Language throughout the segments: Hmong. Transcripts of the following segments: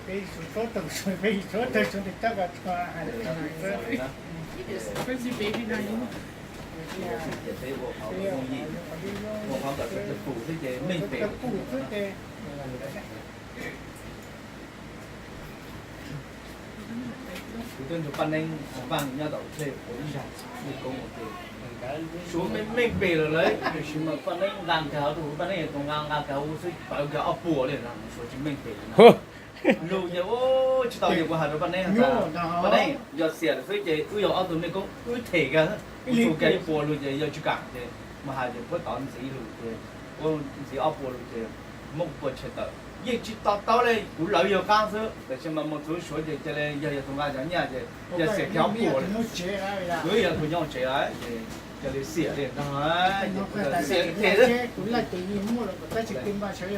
Peb suav tawg suav, peb suav tawg suav ntawm caj ko txog hais tias peb xwb ces Kuv tuaj nrog Paj Neeb Vaj nyob tom thej ua ib zag, nej koob ua ke. Suav meej meej pem lawm lauj, tiam sis mas Paj Neeb nqa nkag rau, Paj Neeb tus nqa nqa nkag ua xwb pawv nkag ob puas li, Suav tsis meej pem li. Lus ces ua tsis tau ces kuv hais rau Paj Neeb hais tias, Paj Neeb, yog xiam lawm xwb ces wb yog ob tug mej koob wb them kiag, kuv tsuas nkag ib puas lus ces yog tsis kam ces mas hais ces puab tod ntxiv lus ces, puab ntxiv ob puas lus ces muab kuv puas tshem tawm. Yeej tsis to taub li, kuv lawv yog qaab xwb, tab sis mas mus txug Suav ces cia li yog yog tus nqa cov nyaj ces cia li xiam kiag ob puas li. Wb yog tus nyob tsev lawm ces cia li xiam li no, xiam them. Peb mas, peb, peb mas ib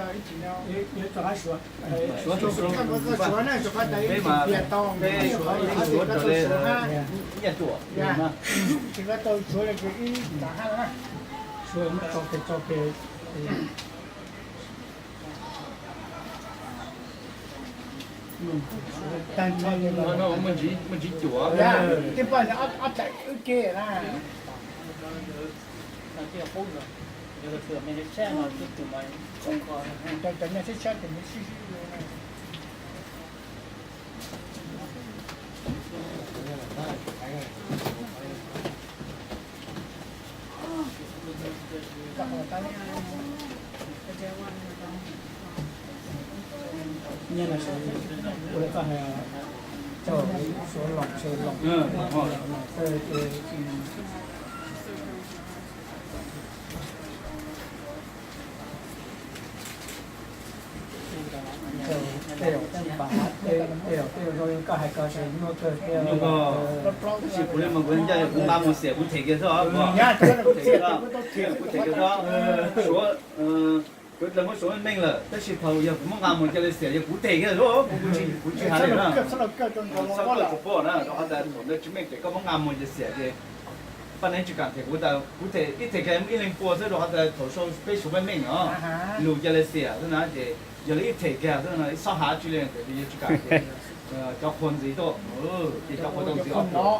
Suav raws li nyaj ruam. Muaj ntsis cuam. Tej zaum tsis pam, tej zaum tej zaum zoo li koj hais ko ces nyuaj kawg. Tab sis kuv li mas kuv ncaj, yog kuv nqa mus xiam kuv them kiag xwb os. Kuv them kiag xwb. Suav, kuv dlawg muab Suav meej lawm, tab sis thaum yog kuv muab nqa mus cia li xiam ces kuv them kiag xwb, kuv tsis hais li na. Txhob kawg tsuas pom na, rau qhov tias thaum ntawd tsis meej ces koj muab nqa mus ces xiam ces Paj Neeb tsis kam them kuv tas, kuv them ib them kiag ib leeg pua xwb, rau qhov tias thaum sau peb Suav meej meej os, lus cia li xiam xwb na ces yog li ib them kiag xwb no ib txhob hais tsi li, yog tsis kam ces cov qhua ntxiv tuaj, ces cov qhua tau ntxiv ob puas.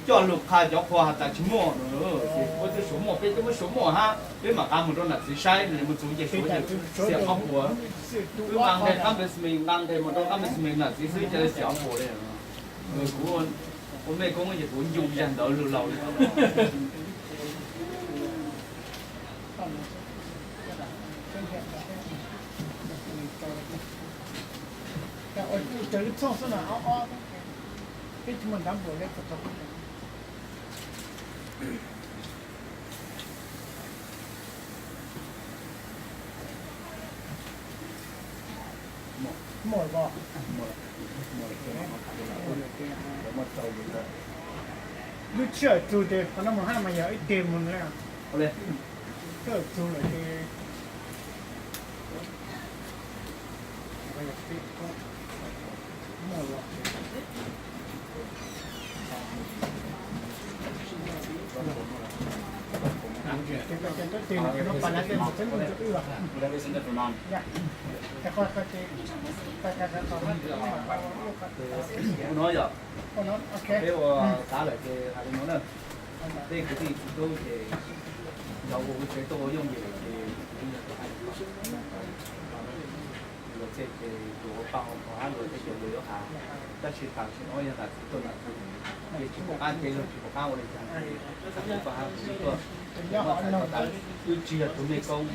Coj lus qha cov qhua has tas tsis muaj, ces puab twb Suav muaj peb twb muab Suav muaj hab, peb mam nqa mus rau nam txiv saib, mus txug ces Suav ces xiam ob puas. Wb nqa nqe qab npe xme, nqa nqe mus rau qab npe xme nam txiv xwb cia li xiam ob puas li. Kuv ua mej koob ces kuv ncu zag ntawd lug laus li. Lub tswb tug tes qhov no mus hab mas yog ib teg mus na. Tswb tug lawm tes Ua no yog peb ua tav lawm ces hais li no na. Tej kwv tij txhua tub ces yog ua kuv tsev tuaj ua yooj yim ces kuv yog tus hais, luag txhia ces tus ua paug hab luag txhia ces luag yuav has, tab sis tam sim no yog nam txiv tuaj nam txiv, ces tsis pom qab ces luag tsis pom qab ua li cas ces txhua tub paug hab kuv tuaj. Wb tsis yog tus mej koob,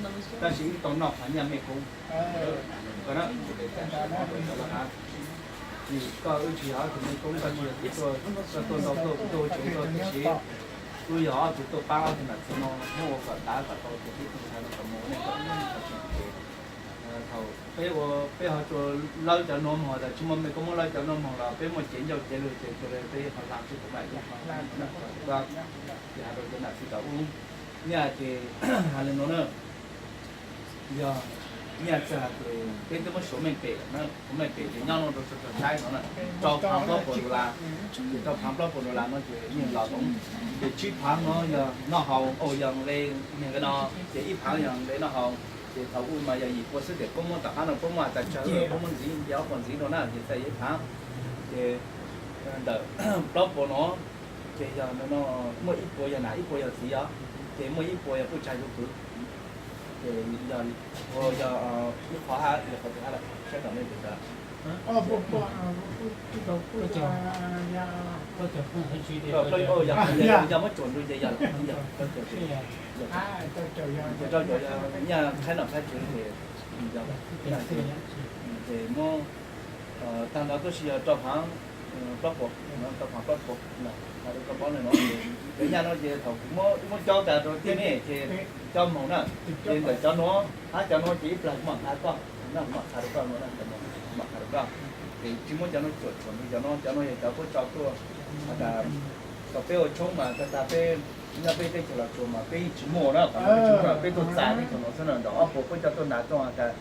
tab sis wb tau noj qhov nyaj mej koob. Koj na, kuv teb tas sim no koj tau lawm hab, vim koj wb tsis yog tus mej koob, koj tsis yog tus tuaj, koj tuaj ntau tuaj, kuv tuaj ua tsev tuaj tiam sis Kuj yog ob tug tuaj pab ob tug nam txiv no muab ua kom dav kom tau ces peb tug ntxhais no kom mus ua neej kom tseem ces thaum peb ua peb ho tsuas lawb cov nuav moog tas tsis muaj mej koj muab lawb cov nuav moog los peb muaj cev ncauj cev lug ces tsuas le peb ho lug tsi kuv mam yog ho lug no na. Ces has rua cov nam txiv tau ub nyaj ces has le nuav na, yog nyaj txag ces peb twb muab suav meej pem lawm na, suav meej pem ces nyob nuav rua sawv daws saib no na, rau phaav plaub puas dollar. Ces rau phaav plaub puas dollar no ces yeej los toov, ces tsib phaav no yog noj haus, yog nqe, nqe no, ces ib phaav yog nqe noj haus. Ces thaum ub mas yog yim pua xwb ces puab muab tom qab no puab muab has tas tsawg puab muab ntxiv nce ob puas ntxiv rau na ces txhaj yog ib phaav. Ces ntawm plaub puas no ces yog no muaj ib puas yog nam ib puas yog txiv os, ces muaj ib puas yog puj tsag yuav kwv. Ces yog, yog ib qho hab yog qhov twg hab lawm saib kom nej pum tas. Yog muab tsuam ntu ces yog lawm, yog rau caum, ces rau caum yog nyaj qhaib nom qhaib tsev ces yog, ces muab tag nrho tuab si yog rau phaav plaub puas, rau phaav plaub puas. Has rau koj paub le nuav, cov nyaj no ces thaum kuv muab, muab cob tas rau tiaj mej ces cob moog na, ces ntawm cov nuav hab cov nuav ces ib plag kuv mam qha koj, kuv mam qha rau koj, mam qha rau koj. Ces tsis muab cov nuav tsuam tsuam ntu cov nuav, cov nuav yog cov puab tso tuaj has tas kom peb ua tshoob mas tag tag peb nyob peb teb chaws Los Tsuas mas peb yeej tsis muaj na, qhov no peb tsis muaj, peb tuaj txais teb chaws no xwb na. Ntawm ob puas puab coj tuaj hnav tuaj has tas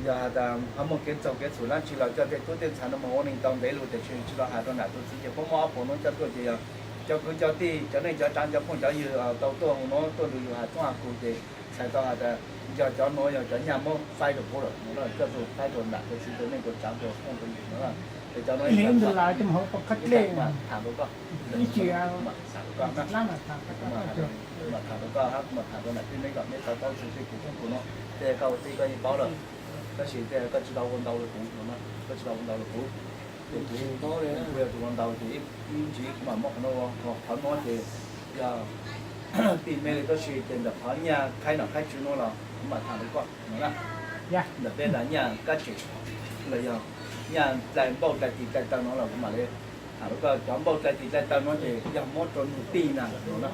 yog has tas ho muaj kev txaug kev txhum dlaab tsi los coj tej tub tej ntxhais no mus ua neej tau ntev lug, tab sis tsis tau has rau nam tau txiv ces puab muab ob puas nuav coj tuaj ces yog cov kwv cov tij cov neej cov tsaav cov phooj cov ywg tau tuaj hu nuav tuaj nrug yus has txhua hab kuv ces txhais tau has tas yog cov nuav yog cov nyaj muab faib rau puab lawm no, coj tuaj faib rau nam rau txiv rau neej rau tsaav rau phooj rau ywg no. Ces cov nuav tham rau koj, mam tham rau koj hab kuv mam tham rau nam tij neb kom neb tau paub txug tej kev coob kuv no. Tej koj ua tij koj yeej paub lawm, tab sis tej koj tsis tau ua ntau le kuv no, koj tsis tau ua ntau le kuv. Ces kuv, kuv yog tus ua ntau ces ib ntsis kuv mam muab qhov nuav ua, qhov nuav ces yog tij mej le tab sis ces ntawm qhov nyaj qhaib nom qhaib tsev nuav los kuv mam tham rau koj no na. Ntawm peb tas nyaj kab tsem los yog nyaj dlai npauj dlai tis dlai taw no los kuv mam le tham rau koj. Cov npauj dlai tis dlai taw no ces yog muab rau nug tij na no na,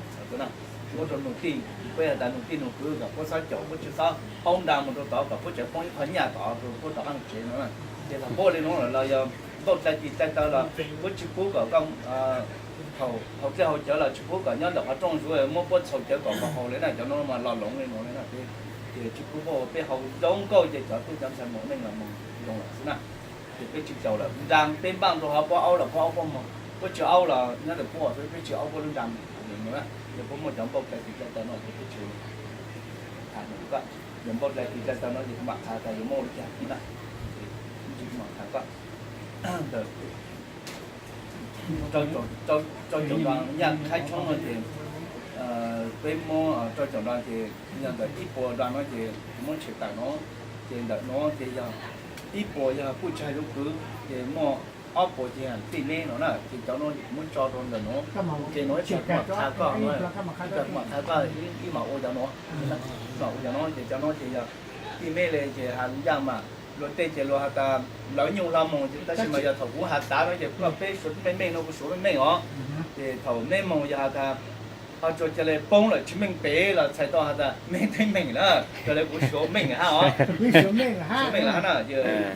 muab rau nug tij, peb has tas nug tij nug kwv kom puab xob caum, puab tsis xob paub nra mus rau tod kom puab tseem poob ib qho nyaj tod rau puab rov qab lug tsev no na. Ces thaum puab ua le nuav lawm los yog npauj dlai tis dlai taw los puab tsis pub kom koj haus dlej haus cawv los tsis pub kom nyob ntawm qhov rooj zuv muab puab txhaus cawv kom haus le na, cov nuav mas lo loov le nuav le na. Ces tsis pub puab ua, peb haus zoo nkauj ces cov tub cov ntxhais mus neej los mus zoo lawm xwb na. Ces peb tsis caum lawm, nra peb npaaj rau hov puab aub los puab aub puab moog, puab tsis aub los nyob ntawm puab xwb, peb tsis aub puab lub nra mus na. Ces puab muaj cov npauj dlai tis dlai taw no ces peb tsis tham rau koj. Yog npauj dlai tis dlai taw no ces kuv mam qha tas yuav muab ua li cas no na. Ib ntsis kuv mam qha koj. Rau caum dollar nyaj qhaib tshoob no ces peb muab rau caum dollar ces yog ntawm ib puas dollar no ces muab tshem tawm no, ces ntawm no ces yog ib puas yog puj tsag yuav kwv, ces muaj ob puas ces tij meb no na, ces cov no kuv muab tso rau ntawm no. Ces no ib tsam kuv mam qha koj, ib tsam kuv mam qha koj ib mam ua cov no, mam ua cov no ces cov no ces yog tij meb le ces has lus ncaj mas luag tej ces luag has tas lawv nyuj hlo moog, tab sis mas yog thaum kuv has tas no ces koj peb suav meej meej no kuv suav meej meej os. Ces thaum meb moog yog has tas ho tsuas ca le poob lawm tsis meej pem los txhais tau has tas meb teeb meem na, raws le kuv suav meej hab os. Suav meej hab na,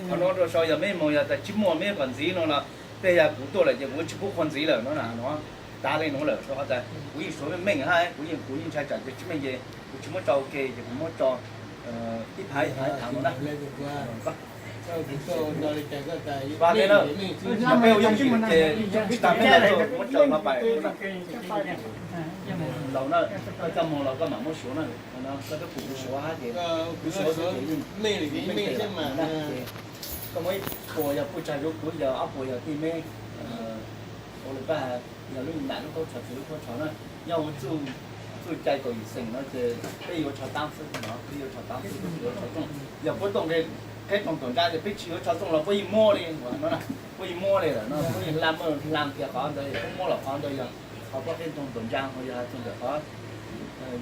qhov no rau sau yog meb moog yog tas tsis muaj meb kom ntxiv no los tej yog kuv tuaj lawm ces kuv tsis pub qhua ntxiv lawm no na no. Tav le nuav lawm rau has tas kuv yeej suav meej meej hab, kuv yeej, kuv yeej ntshai tsam ces tsis meej ces kuv tsis muab tso ua ke ces kuv muab tso ib phav ib phav tham no na. Vam le na, yog peb ua yooj yim ces tsis tas peb laus tuaj muab tso no pais no na. Laus na, koj coj moog los koj mam muab suav na, koj twb pum kuv suav hab ces kuv suav xwb ces yeej meej li meej li na. Koj muab ib puas yog puj tsag yuav kwv, yog ob puas yog tij meb. Ua li koj has, yog lub nam lub khaub tsho txiv lub khaub tsho na, nyob hauv txuj cai kaum yim xeem no ces peb yuav tsho taab xwb no, peb yuav tsho taab xwb, peb tsis yuav tsho rooj. Yog puab tuaj nqe qheb rooj tuam ntsaa ces peb tsis yuav tsho rooj los puab yeej muab li no na, puab yeej muab li lawm no, puab yeej hla muaj hla tias qhov ntawd puab muab los qhov ntawd yog qhov puab qheb rooj tuam ntsaa uas yog txog ntawm qhov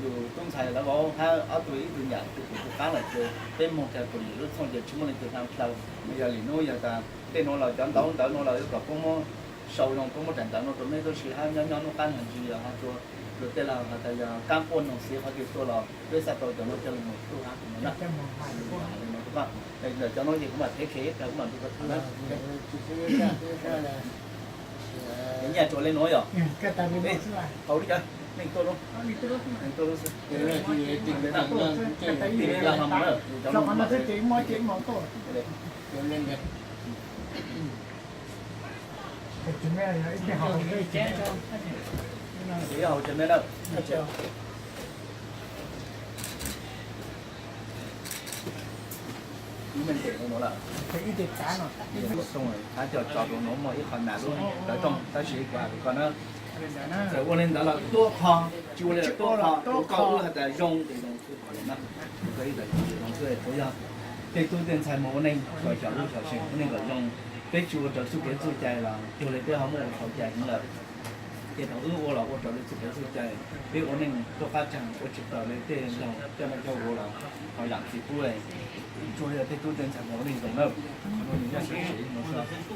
yus tub ntxhais lawv vauv hab ob tug ib tug nyam tus tus qaab lawm ces peb moog kiag kaum yim lub txhooj ces tsis muaj leej twg hla dlawg. Yog li nuav yog tas tej nuav los cov ntaub ntawv nuav los yuav kom puab muab sau zoo, puab muab daim ntawv nuav rau meb tuab si hab nyob nyob nub qaab hab ntsis yog has rua Tej los has tas yog kab quaj noog xiv qhov twg tuaj los peb xav tau cov no coj los mus tub hab no na. Ntawm cov no ces kuv mam thev khev ib pliag kuv mam ntu qhov twg na. Nyiaj tsuas li nuav yog. Qau li cas, neeg tuaj lub, neeg tuaj lub xwb. Tig li hmo no. Ib meej tes no lawm, ib xoo, hab coj tso rau no muaj ib qho nas lub rawv rooj, tab sis kuv has rau koj na, txawm ua li ntawd los tuab qho, tsis ua li los tuab qho, rau koj wb has tas zoo ces zoo xwb, qhov no na, koj ib tawm zoo xwb, puas yog? Tej tub tej ntxhais mus ua neej kom xyom lub xyom seem, ua neej kom zoo, peb tsis ua raws txuj kev txuj cai los cuag li peb ho muaj ua txhaum cai heev lawm. Ces thaum wb ua los ua raws li txuj kev txuj cai, peb ua neej tuaj qab tsag, ua tsis raws li tej laug coj noj coj ua los ho yam txiv pub. Tsuas yog tej tub tej ntxhais mus ua neej zoo na, qhov no nws yog xwm txheej no,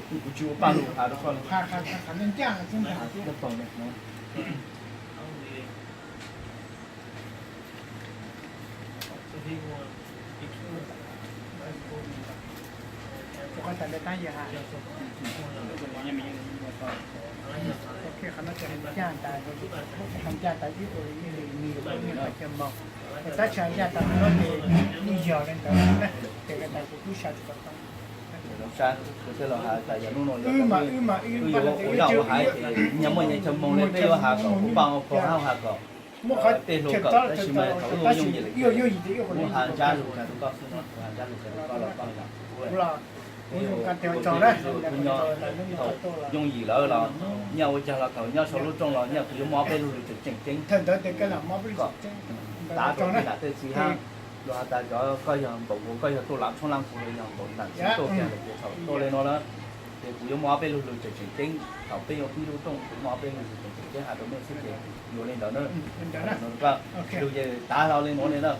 kuv tsis ua paj lug has rau koj li. Zoo sab, kuv thiaj los has tas yog hnub no yog wb yuav ua zaj ua hav ces nyias muaj nyias chaw moo li, peb yuav has kom kuv paj ua pog hab has kom tej hluas kawm, tab sis mas thaum wb ua yooj yim lawm ces kuv has ntsab lug kag rau koj xwb no, kuv has ntsab lug kag rau koj los koj yog kuv. Peb ua tus nyob thaum yooj yim lawm los nyiaj ua caag los thaum nyob sau lub rooj los nyiaj kuv yuav muaj ob peb lug lug tseem tseem ceeb kom tav rau tej nam tej txiv hab. Luag has tas cov koj yog npaum nkaus koj yog tuaj lav tshoob lab kuv los yog npaum nam txiv tuaj kiag lawm ces thaum tuaj li no na, ces kuv yuav muaj ob peb lug lug tseem tseem ceeb. Thaum peb yuav pib lub rooj kuv muaj ob peb lug lug tseem tseem ceeb has rau mej xwb ces yuav li ntawd na. Lug ces tav hlo li nuav li na.